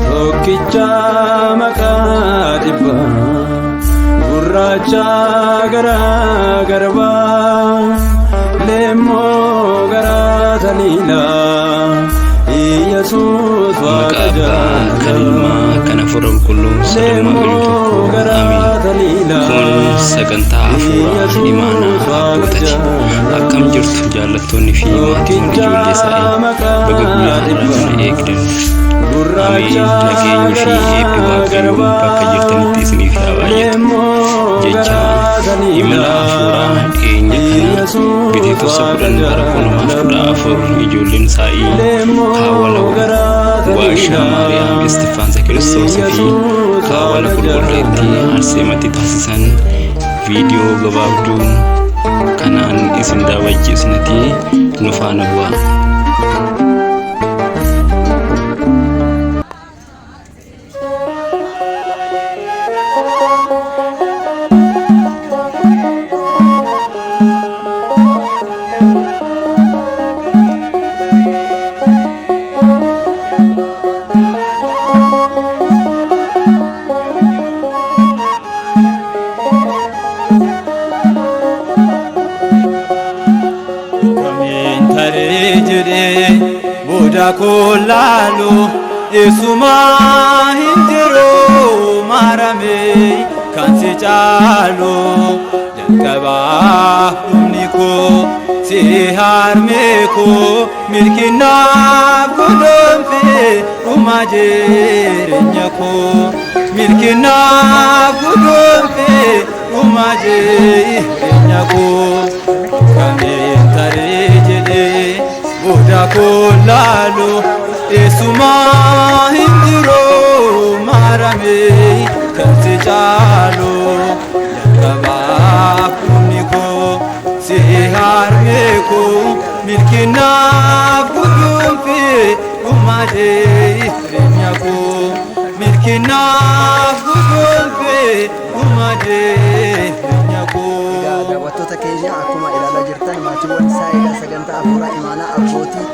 Tokkicha maqaa dhibbaa gurraacha garaa garbaa leemmoo garaa taliilaa Iyyasuus Maqaa waaqa Abbaa, kan Ilmaa, kan Hafuura Qulqulluu, sadan Waaqayyo tokko. Amiin. Kun sagantaa hafuuraa imaanaa abbootaati. Akkam jirtu jaallattoonni fi maatiiwwan ijoollee isaanii? Baga guyyaa har'aa kana eegdan. Amiin. Nageenyi fi eebbi Waaqayyoo bakka jirtanitti isiniif haa baay'atu. Jecha imala hafuuraa dhiyeenya kana Bitootessa 10 bara 2014 ijoolleen saa'ii kaawwala Waashaa Maariyaam Istiffaansa Kiristoos fi kaawwala qulqulleettii Arseematti taasisan viidiyoo gabaabduu kanaan isin daawwachiisnati nu faana bu'aa. Kamiin taree jedhee booda koo laalu eessumaa hin jiru maarame kan si caalu jalqabaa dhumni koo si harmee koo milkinaaf godhomfe dhuma jireenya koo milkinaaf godhomfe dhuma jireenya koo. Kamiin taree jedhee booda koo laalu eessumaa hin jiru maarame kan si caalu jalqabaaf dhumni koo si harmee koo milkinaaf guduunfe dhuma jireenya koo milkinaaf guduunfe dhuma jireenya koo. Egaa daawwattoota keenya, akkuma ilaalaa jirtan maatiiwwan saayidha sagantaa hafuuraa imaanaa abbootii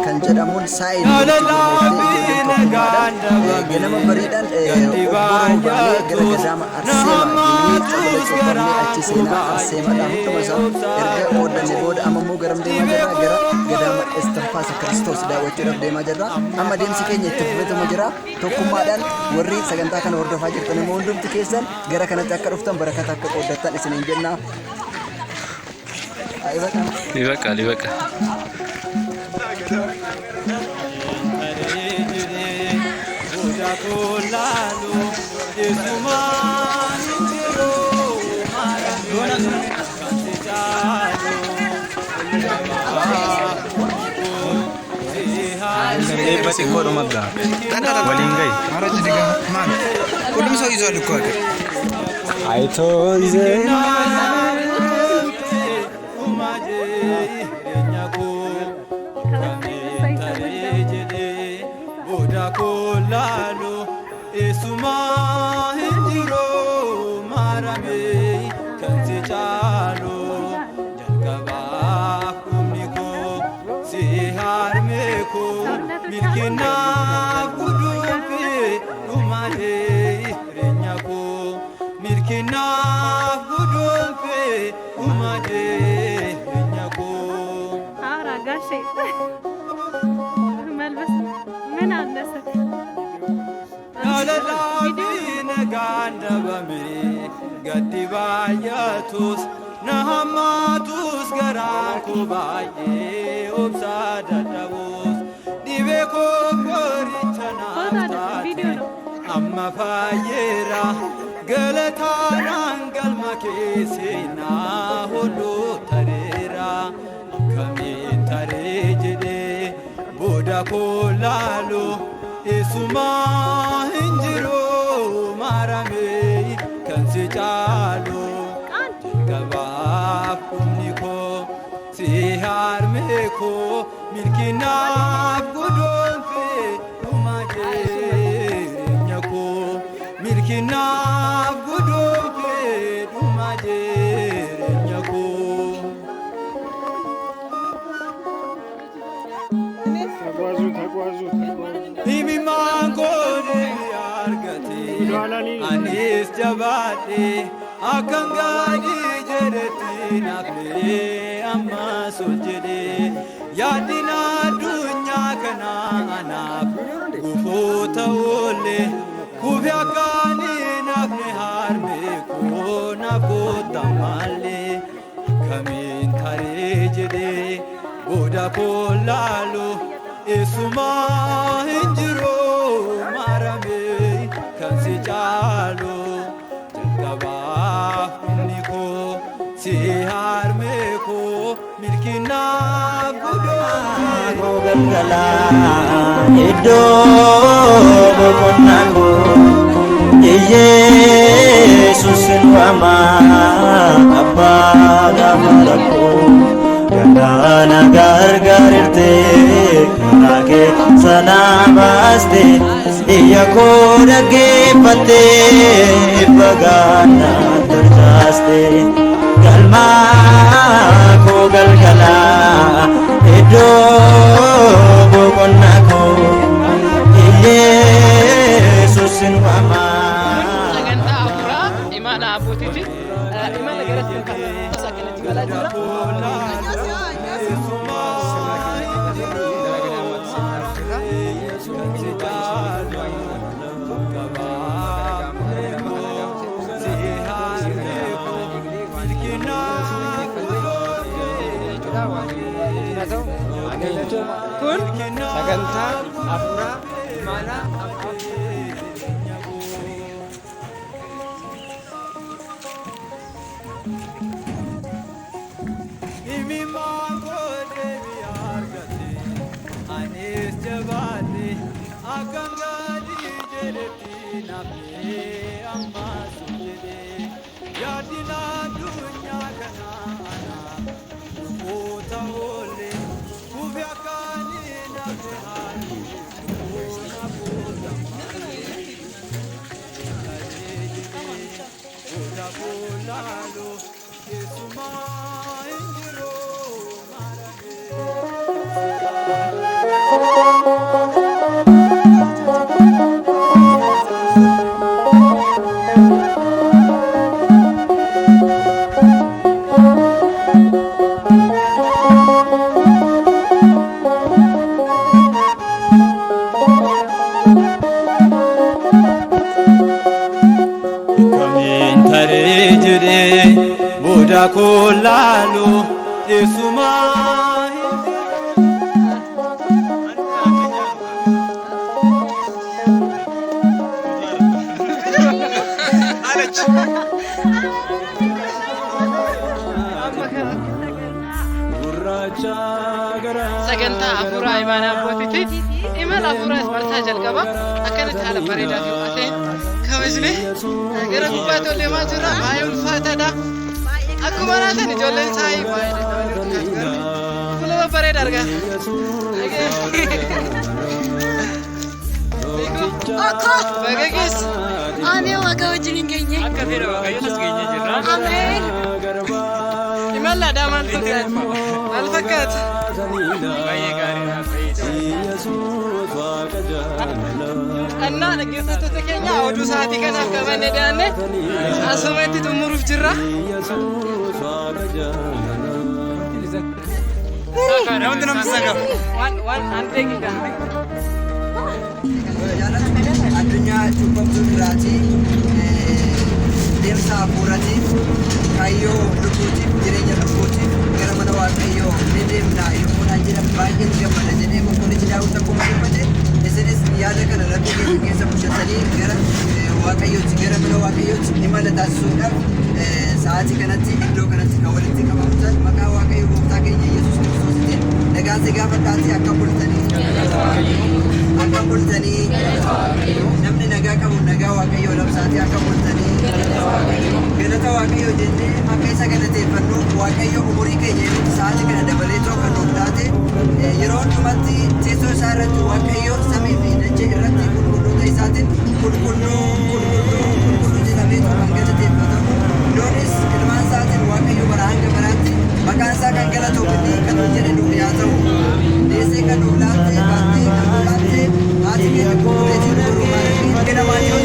kan jedhamuun saayid walitti gurmooftee ijoolleen tokkummaadhaan ganama bariidhaan obboroo baanee gara gadaama Arseema geenyee xabala cuuphannee achi seenaa Arseemaadhaan hunduma isaa erga qooddanne booda amma immoo garam deemaa jirra? Gara gadaama Istinfaasa Kiristoos daawwachuudhaaf deemaa jirra. Amma deemsi keenya itti fufeetuma jira. Tokkummaadhaan warri sagantaa kana hordofaa jirtan immoo hundumti keessan gara kanatti akka dhuftan barakata akka qooddattan isiniin jenna. Ayibata. Libaqa, libaqa. Eebba xiqqoodhuma ga'a. Waliin gahi. ሁሉም ሰው ይዟል እኮ ሀገር። አይቶ ይዘና Booda koo laalu eessumaa hin jiru maarame kan si caalu jalqabaaf dhumni koo si harmee koo milkinaaf guduunfe dhuma jireenya koo milkinaaf guduunfe dhuma jireenya koo. አውራ ጋሼ መልበስ ምን አነሰ? Jaalalaafi nagaan dhabame gaddi baay'atus na hammaatus garaan koo baay'ee obsaa dadhabus dhibee koo qoricha naaf ፎቶ አይደለም taate ቪዲዮ ነው። amma faayyeera galataanaan galma keesseenaa hulluu tareera akkamiin taree jedhee booda koo laalu eessumaa hin jiru maarame kan si caalu jalqabaaf dhumni koo si harmee koo milkinaaf guduunfe dhuma jireenya koo milkinaaf guduunfe dhuma jireenya koo. ተጓዙ፣ ተጓዙ፣ ተጓዙ። Imimmaan koo Anis jabaadhe akkan gaarii jedhetti naaflee ammas ol jedhe yaadina addunyaa kana anaaf gufuu ta'ullee kufi akkaanii naafne harme koo naaf kottamaallee kamiin taree jedhe booda koo laalu eessumaa hin jiru maarame kan si caalu jalqabaaf inni koo si harme koo milkinaaf Koo galgalaa iddoo boqonnaa koo Iyeesuusin waamaa abbaa gaafa rakkoo galaana gargaarirtee karaa kee sanaa baastee iyya koo dhaggeeffattee bagaanaa tarchaastee galmaa koo galgalaa iddoo boqonnaa koo Iyeesuusin waamaa. Sagantaa afuuraa imaana abbootiiti. Imala gara sagantaa akkanatti imalaa jira. Kun Sagantaa afuuraa imaanaa abbootii. Imimmaan koo deebii argate anis jabaadhe akkan gaarii jedhetti naaflee ammas ol jedhe yaadina addunyaa kana anaaf gufuu ta'ullee kufi akkaanii naafne harme koo naaf kottamaallee booda koo laalu eessumaa hin jiru maarame. Kamiin taree jedhee booda koo laalu eessumaa hin jiru. Sagantaa afuuraa imaana abbootiiti. Imala afuuraa marsaa jalqaba. Akkanatti haala bareedaa fi ho'aa ta'een kabajne gara gubbaatti ol deemaa jirra. Baay'ee ulfaataadha. Akkuma laatan ijoolleen saayii baay'ee dadhabaniiru. Fuula babbareeda argaa. Baga geesse. Ameen Waaqa wajjin hin geenye. Akka fedha Waaqayyoon as geenye jirra. Ameen. Imallaadhaa maal fakkaata? Maal fakkaata? Baay'ee gaariidha. Annaa dhaggeeffattoota keenya oduu sa'aatii kanaaf qabanne dhiyaanne asumatti xumuruuf jirra. Namni namni sagal. Waan waan an deeqidha. Addunyaa cubbamtuu irraatii deemsa hafuuraatiin kaayyoo lubbuutiif jireenya lubbuutiif gara mana Waaqayyoo ni deemna yommuu naan jedhan baay'een gammada jedhee qulqullichi Daawit akkuma dubbate isinis yaada kana laphee keessa keessa bushatanii gara Waaqayyootti gara mana Waaqayyootti imala taasisuudhaaf sa'aatii kanatti iddoo kanatti kan walitti qabamtan maqaa Waaqayyo gooftaa keenya Yesuus Kiristoositiin nagaan si gaafadhaatii akka bultanii akka bultanii namni nagaa qabu nagaa Waaqayyoo labsaatii akka bultanii galata Waaqayyoo jennee akka isa galateeffannu Waaqayyo umurii keenya yeroo sa'aatii kana dabalee too kan nuuf taate yeroo hundumatti teessoo isaa irratti Waaqayyo samii fi dachee irratti qulqulloota isaatiin qulqulluu qulqulluu qulqulluu jedhamee too kan galateeffatamu loonis ilmaan isaatiin Waaqayyo bara hanga baraatti maqaan isaa kan galatuuf inni kan nuuf jedhe nuuf haa ta'u deessee kan nuuf laatte baattee kan nuuf laatte haati keenya qulqulleetiin gurmaa'ee namaa yoo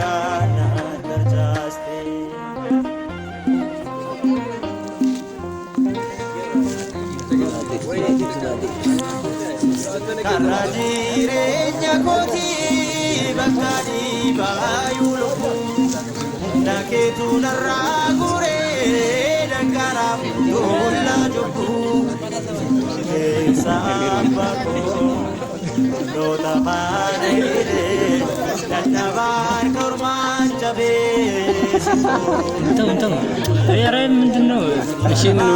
Nagaa tarcaaste. Karaa jireenya kootii bakka dhiibaa lubbuu humna keetu narraa guuree dhangaaraaf loollaa cubbuu keessa abbaa koo loota faana hidhee dadhabaan kormaan jabee. እንተው እንተው ኧረ ምንድን ነው? እሺ ነው።